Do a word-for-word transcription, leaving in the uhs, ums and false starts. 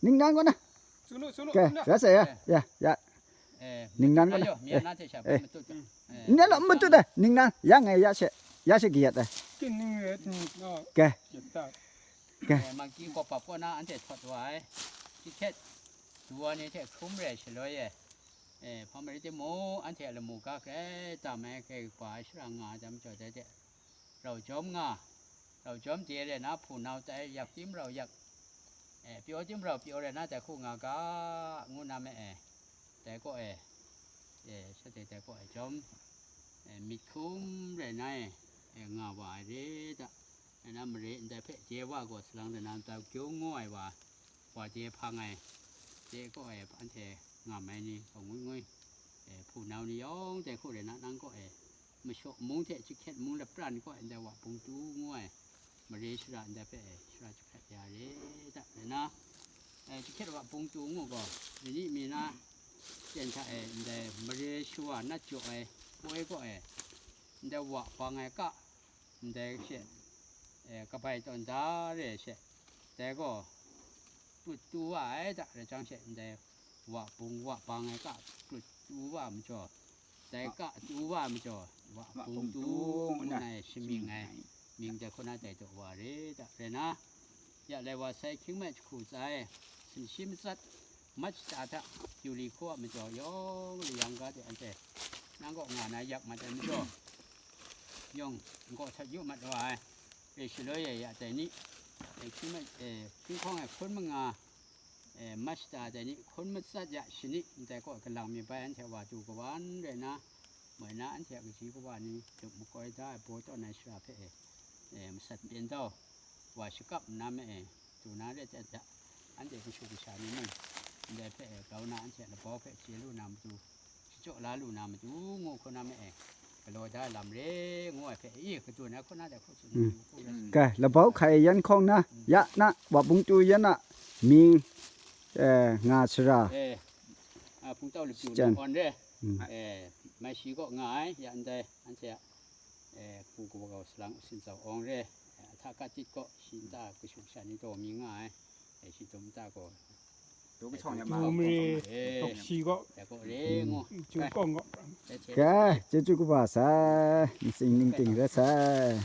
Ningnan kaw na. Sunu, sunu, ke, ningnan. Ras e, ya, ya, ya. Eh, ningnan kaw na. Ayo, mi na te sha, eh, matut. Eh. Ningnan lo, matut e, ningnan. Yang e, ya she, ya she giyat e. Kin ning e, tin, oh, ke. Yata. Ke. Eh, maki ko pap ko na ante thot wa e. Tiket. Duwa ni te khum re shaloi e. Eh, hpa marit timung, anhte a lamu ga grai tam ai, grai kaba ai shara nga ai jam jaw dai de. Rau jawm nga, rau jawm de re na hpunau tai, yak tim rau yak, eh, pyaw tim rau pyaw re na tai hku nga ga, ngu na me e. Dai kaw e, eh, sha dai, dai kaw e jawm, eh, myit hkum rai na e, eh, nga wa ai re da. Rai na mare ndai hpe je wa gaw salang dai na, ntau kyung ngu ai wa, wa je hpang ai, je kaw e anhte ngam ai ni, gaw ngwi ngwi, eh, hpunau ni yawng dai hku rai na, nang kaw e mashaw mung hte jahkyen mung lapran kaw e ndai wa bungtu ngu ai, mare shara ndai hpe, eh, shara jahkrat ya re da, rai na, eh, jahkyen wa bungtu ngu gaw, ni ni mi na, jen hta e ndai mare shawa nat jaw ai poi kaw e, ndai wa bang ai ka, ndai she, eh, kabai tawn da re she, dai gaw, put tu wa ai da rai jang she, ndai wa bung wa bang ai ka put tu wa majaw, dai ka tu wa majaw, wa bung tu ngu na ai shamying ai, mying dai hku na dai taw wa re da rai na, ya lai wa sai hkying mai jahku tsa e, sinshi matsat, mat shata hta, yu li hku a majaw yawng layang ga de anhte, nang kaw nga na yak mat ai majaw, yawng nkaw htat yu mat wa ai, e shaloi e ya dai ni, e hkying mai, e hkying hkawng e hkun manga, e mat shata dai ni, hkun matsat ya shani ndai kaw galang mi bai anhte wa du kawan rai na, moi na anhte a kaji kawa ni lup makoi da ai baw tawn ai shara hpe e, e, masat pyen dau, wa shakap nna me e, du na re dat da, anhte kashu kasha ni mung, ndai hpe e, grau na anhte a labau hpe chye lu na matu, shachyaw la lu na matu ngu hku na me e, galaw da ai lam re, ngu ai hpe, i, kadun ai hku na dai hku tsun Mm. yu hku rai Mm. Ga, labau hkai yan hkawng na, Mm. ya na, wa bungtu yan a mying, eh, nga sara. Eh, a, hpungtau lapyu Jan. Na awn re. Mm. Eh, mai shi kaw nga ai, ya ndai, anhte a, eh, hku kawa kau salang sintsau awng re. Eh, ahta katit kaw, shi nta kashu kasha ni taw mi nga ai. Eh, shi dum nta gaw, Dum eh, chawng ya dum ma. Dum re, eh, tok shi gaw. Ya kaw re, ngu. Chu kawng gaw. Eh, che. Ga, chyeju kaba sai, nsing ning ting re sai.